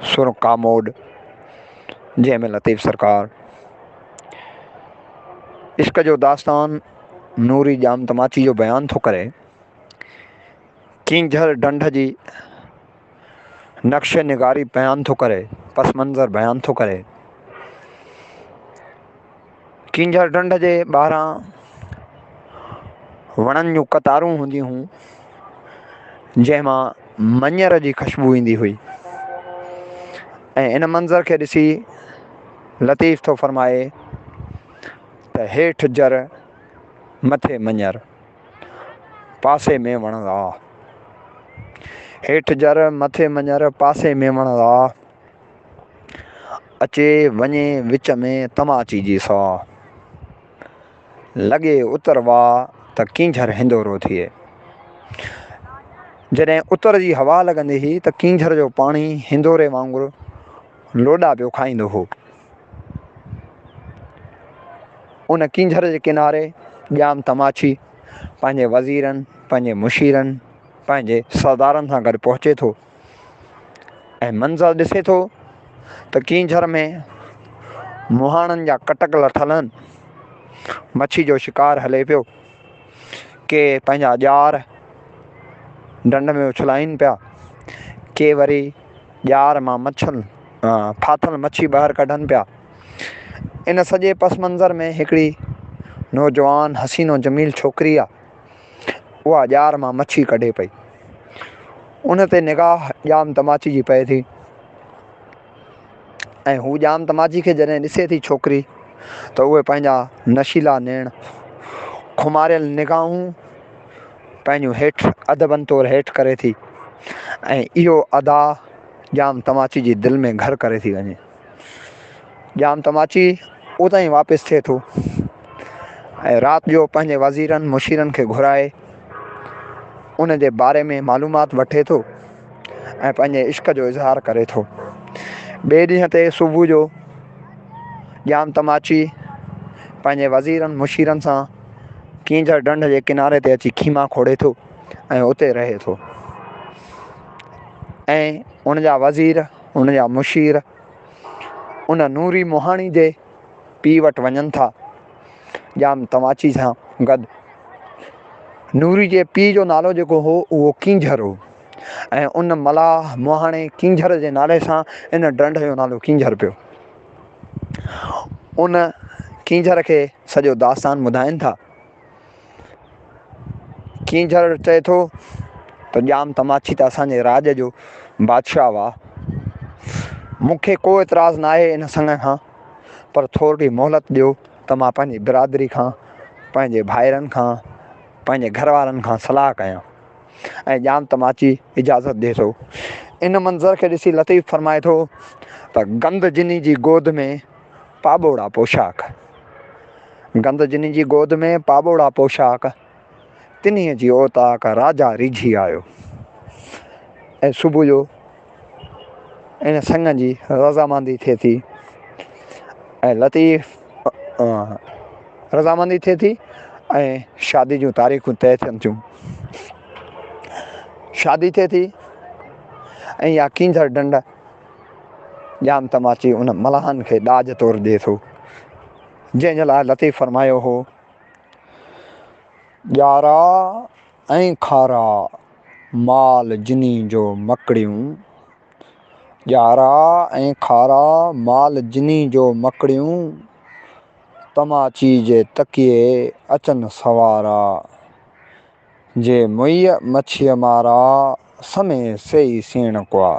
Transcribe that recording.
سر ڪاموڏ، جنهن ۾ لطيف سرڪار عشق جو داستان نوري ڄام تماچي جو بيان ٿو ڪري. ڪينجهر ڍنڍ جي نقش نگاري بيان ٿو ڪري، پس منظر بيان ٿو ڪري. ڪينجهر ڍنڍ جي ٻاهران وڻن جون قطارون هونديون هيون، جنهن مان مڃر جي خوشبو ايندي هئي ۽ ان منظر کي ڏسي لطيف ٿو فرمائي ته هيٺ جر مٿي مڃر پاسي ۾ وڻندا. هيٺ جر مٿي مڃر پاسي ۾ وڻندا. اچي وڃي وچ ۾ تماچي جي ساهه. لڳي اتر واء ته ڪينجهر هندورو ٿئي. جڏهن اتر جي هوا لڳندي هئي ته ڪينجهر جو پاڻي هندوري وانگر لوڏا پيو کائيندو هو. ان ڪينجهر جي ڪناري ڄام تماچي پنهنجي وزيرن، پنهنجي مشيرن، پنهنجي سردارن سان گڏ پهچي ٿو. ۽ منظر ڏسي ٿو ته ڪينجهر ۾ مهاڻن جا ڪٽڪ لٿل آهن، مڇي جو شڪار هلي پيو، ڪي پنهنجا ڄار ڍنڍ ۾ اڇلائين پيا، ڪي وري ڄار مان مڇن ڦاٿل مڇي ٻاهر ڪڍن پيا. ان سڄي پس منظر ۾ هڪڙي نوجوان حسين و جميل ڇوڪري آ. اها ڄار مان مڇي ڪڍي پئي. ان تي نگاهه ڄام تماچي جي پئي ٿي ۽ هو ڄام تماچي کي جڏهن ڏسي ٿي ڇوڪري ته اهي پنهنجا نشيلا نيڻ خماريل نگاهون پنهنجون هيٺ ادبن طور هيٺ ڪري ٿي ۽ اهو ادا ڄام تماچي جي دل ۾ گهر ڪري ٿي وڃي. ڄام تماچي اتان ئي واپس ٿئي ٿو ۽ رات جو پنهنجي وزيرن مشيرن کي گهرائي ان جي باري ۾ معلومات وٺي ٿو ۽ پنهنجي عشق جو اظهار ڪري ٿو. ٻئي ڏينهن تي صبح جو ڄام تماچي پنهنجي وزيرن مشيرن سان ڪينجهر ڍنڍ جي ڪناري تي اچي خيما کوڙي ٿو ۽ اتي رهي ٿو ۽ ان جا وزير ان جا مشير ان نوري مهاڻي جي پيء وٽ وڃن ٿا ڄام تماچي سان گڏ. نوري جي پيء جو نالو جيڪو هو اهو ڪينجهر هو ۽ ان ملاح مهاڻي ڪينجهر جي نالي سان ان ڍنڍ جو نالو ڪينجهر پيو. ان ڪينجهر کي سڄو داستان ٻڌائين ٿا. ڪينجهر چئي ٿو ته ڄام تماچي ته اسان جي راڄ جو بادشاهه هئا. مون کي ڪو اعتراض ناهي ان سڱ کان پر ٿورڙي مهلت ڏيو ته مان پنهنجي برادري کان، پنهنجي ڀائرن کان، پنهنجي گهر وارن کان صلاح ڪيان ۽ ڄام تماچي اجازت ڏئي ٿو. ان منظر کي ڏسي لطيف فرمائي ٿو ته گند جني جي گود ۾ پاٻوڙا پوشاڪ. گند جنھن جي گود ۾ پاٻوڙا پوشاڪ، تنھيء جي اوطاق راجا ريجھي آيو ۽ صبح جو ان سڱ جي رضامندي ٿئي ٿي ۽ لطيف رضامندي ٿئي ٿي ۽ شادي جون تاريخون طئي ٿين ٿيون. شادي ٿئي ٿي ۽ اها ڪينجھر ڍنڍ ڄام تماچي ان ملاحن کي ڏاج طور ڏئي ٿو. جنهن جي لاء لطيف فرمايو هو، ڄارا ۽ کارا مال جني جو مڪڙيون، ڄارا ۽ کارا مال جني جو مڪڙيون، تماچي جي تڪيي اچن سوارا، جي موئيء مڇيء مارا، سمي سيئي سيڻ ڪئا.